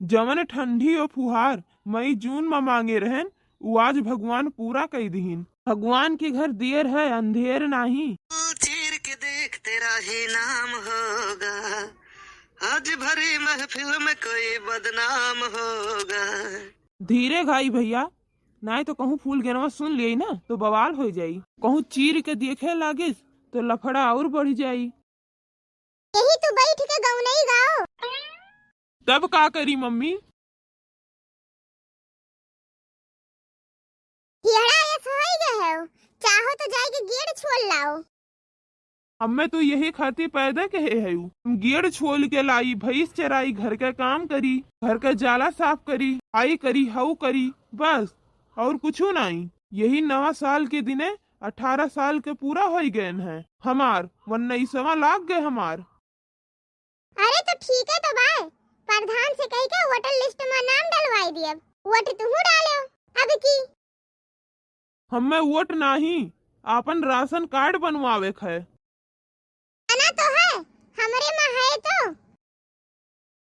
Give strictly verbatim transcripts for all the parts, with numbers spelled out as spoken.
जवन ठंडी और फुहार मई जून में मांगे रहन, उ आज भगवान पूरा कई दिहिन। भगवान के घर देर है, अंधेर नाही। चीर के देख, तेरा ही नाम होगा, आज भरी महफिल में कोई बदनाम होगा। धीरे घाई भैया, नाहीं तो कहूँ फूल गेनवा सुन लियई ना तो बवाल होइ जाई। कहूँ चीर के देखे लागिस तो लफड़ा और बढ़ जाई। यही तू बैठ के गौनई गाओ। तब का करी मम्मी? हियड़ा यस होई गए हो, चाहो तो जाए के गेड़ छोल लाओ। हम्मे तो यही खातिर पैदा कहे हयू, हम गेड़ छोल के लाई, भैंस चराई, घर का काम करी, घर का जाला साफ करी, आई करी, हऊ करी, बस और कुछू नाई। यही नवा साल के दिने अठारह साल के पूरा होई गएन है हमार, उन्नीसवाँ लाग गए हमार। अरे तो ठीक है तो बाय, प्रधान से कही के वोटर लिस्ट में नाम डलवाई दियब, वोट तुहू डालो अब की। हम्मे वोट नाही, आपन राशन कार्ड बनवावे क है। बना तो है, हमरे में है तो।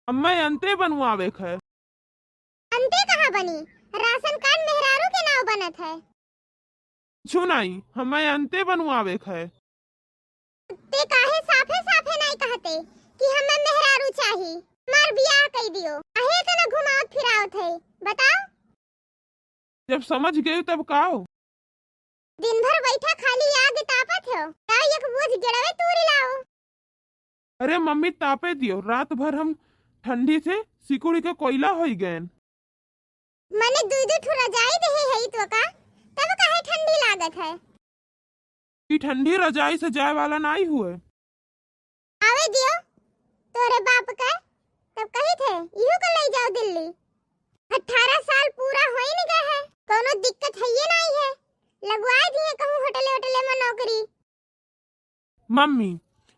हम्मे अंते बनवावे क है। अंते कहाँ बनी? राशन कार्ड मेहरारू के नाव बनत है। कुछु नाई, हम्मे अंते बनवावे क है। ते काहे साफे साफे नाई कहते कि हम्मे मेहरारू चाही, हमार बियाह कई दियो, काहे इतना घुमावत फिरावत है, बताओ? जब समझ गए तब का हो? दिन भर बैठा खाली आग तापत हो, का एक बोझ गेड़वे तूरी लाओ। अरे मम्मी, तापे दियो, रात भर हम ठंडी से सिकुड़ी के कोयला होई गएन। मने दुई दुई ठो रजाई देहे हई तो का, तब काहे ठंडी लागत है? ई ठंडी रजाई से जाए वाला नाई हुए। आवे दियो तोरे बाप के, तब कही थे इहू के ले जाओ दिल्ली। अठारह साल पूरा होई न गए है, कोनो दिक्कत है ये नाई है, लगवाए दिए कहूँ होटले होटले में नौकरी। मम्मी,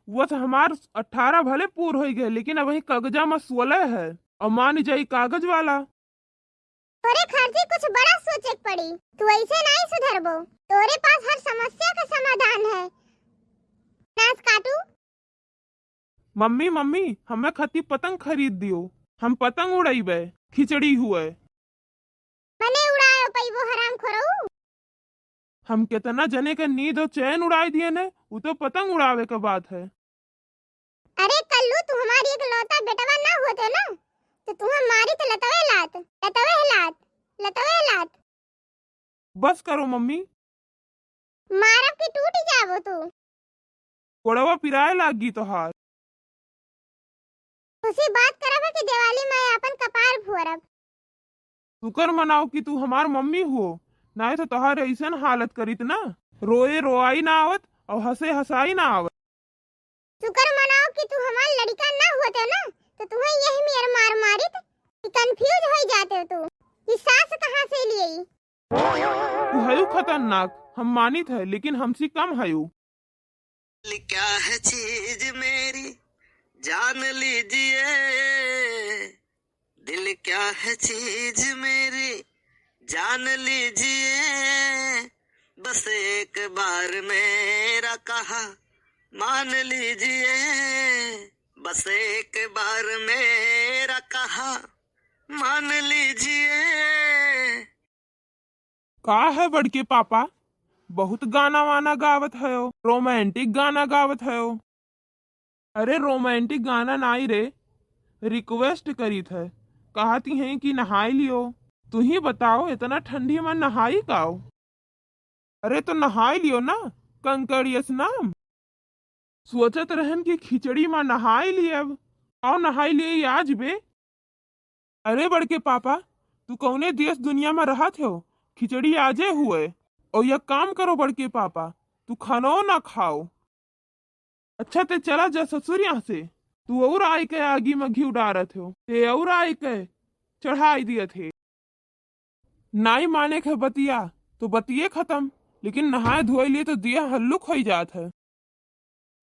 वो तो हमार अठारह भले पूर होई गए, लेकिन अबहीं कागजा में सोलह है, और मान जाई कागज वाला। तोरे खातिर कुछ बड़ा सोचे के पड़ी, तू ऐसे नाई सुधरबो। तोरे पास हर समस्या का समाधान है। नास काटू। मम्मी, मम्मी, हमें खातिर पतंग खरीद दियो, हम पतंग उड़ाइबे, खिचड़ी हुए। मने उड़ाए पइबो हराम खोरऊ। हम कितना जने के नींद और चैन उड़ाए दिए ने, उ तो पतंग उड़ावे के बात है। अरे कल्लू, तू हमारी एक लौता बेटवा ना होते ना, तो तुहे मारी तो लतवे लात, लतवे लात, लतवे लात। बस करो मम्मी। मारब कि टूट जाबो तू। गोड़वा पिराए लागी तोहार। खुशी बात करब है कि दिवाली में अपन कपार फोरब। शुक्र मनाओ कि तू हमार मम्मी हो, नाहीं तो तोहार ऐसन हालत करित ना, रोए रोआई ना आवत और हंसे हंसाई ना आवत। शुक्र मनाओ कि तू हमार लड़िका ना होते ना, तो तुहे यही मेर मार मारित कि confuse होई जाते तू कि सास कहाँ से लिए। तू हयू खतरनाक, हम मानित है, लेकिन हमसे कम हयू। दिल क्या है चीज मेरी, जान लीजिए। दिल क्या है चीज मेरी, जान लीजिए। बस एक बार मेरा कहा मान लीजिए। बस एक बार मेरा कहा मान लीजिए। का है बड़के पापा, बहुत गाना वाना गावत हयो, romantic गाना गावत हयो। अरे romantic गाना नाई रे, request करीत है, कहती हैं कि नहाई लियो। तू ही बताओ, इतना ठंडी में नहाई काओ? अरे तो नहाई लियो ना, कंकड़ियस नाम। सोचत रहन कि खिचड़ी में नहाई लियब, आओ नहाई लिए आज बे। अरे बड़के पापा, तू कौने देश दुनिया में रहत हो? खिचड़ी आजे हुए। और यह काम करो बड़के पापा, तू खानो ना खाओ। अच्छा ते चला जा ससुर यहाँ से, तू और आई के आगी में घी डारत हो, ते और आई के चढ़ाई दियत है। नाई माने के बतिया तो बतिये खत्म, लेकिन नहाए धोए लिए तो दिया हल्लुक होई जात है।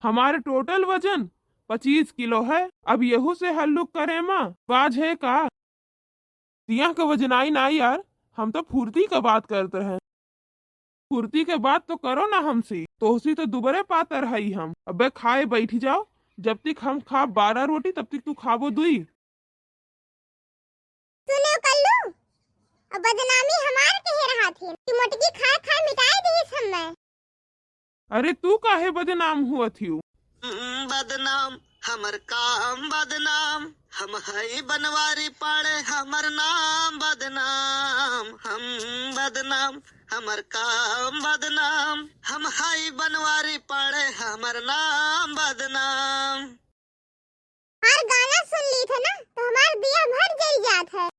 हमारे total वजन पच्चीस किलो है। अब यहू से हल्लुक करे मा बाज है का? दिया के वजनाई नाई यार, हम तो फुर्ती का बात करत रहे। फुर्ती के बात तो करो ना हमसे, तोहसी तो दुबरे पातर हई हम। अबे खाए बैठ जाओ, जब तक हम खाब बारह रोटी तब तक तू खाबो दुई। बदनामी हमार कहे रहा थी कि मोटकी खाए खाए मिटाए दीस हमें। अरे तू काहे बदनाम हुआ थियू? हम्म, बदनाम हमर काम बदनाम, हम हई बनवारी पाड़े हमर नाम बदनाम, हम बदनाम हमर काम बदनाम, हम हई बनवारी पाड़े हमर नाम बदनाम। हर गाना सुन ली थे ना तो हमार दिया भर जल जात है।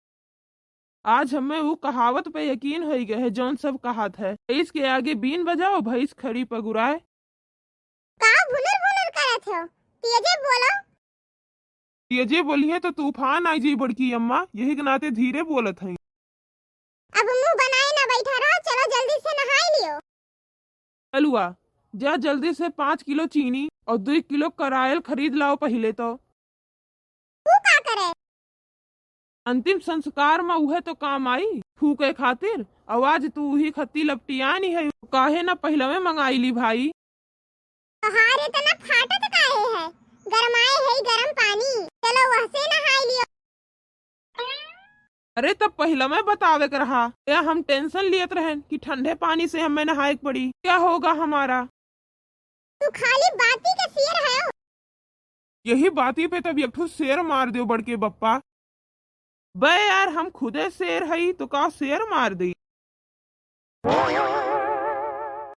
आज हमें ऊ कहावत पे यकीन होई गए है, जौन सब कहात है, "भैंस के आगे बीन बजाओ, भैंस खड़ी पगुराए।" का भुनर भुनर करत हो? तेजे बोलो। तेजे बोलिए तो तूफान आई जाई बड़की अम्मा, यही के नाते धीरे बोलत हई। अब मुंह बनाए ना बैठा रहो, चलो जल्दी से नहाई लियो। अलुआ, जा जल्दी से पाँच किलो चीनी और दो किलो करायल खरीद लाओ पहिले तो। तू का करे? अंतिम संस्कार में उहे तो काम आई, फूके खातिर। और आज तू उही खत्ती लपटियानी है, काहे ना पहिलवे मंगाई ली भाई? तोहार इतना फाटत काहे है? गरमाए है गरम पानी, चलो वहसे नहाई लियो। अरे तब पहिलवे बतावे के रहा, या हम टेंशन लियत रहन कि ठंडे पानी से हमें नहाए के पड़ी, क्या होगा हमारा? तू खाली बाती के शेर है। यही बाती पे तब एक ठो शेर मार दियो बड़के बप्पा। बे यार, हम खुदे शेर हई तो का शेर मार दे?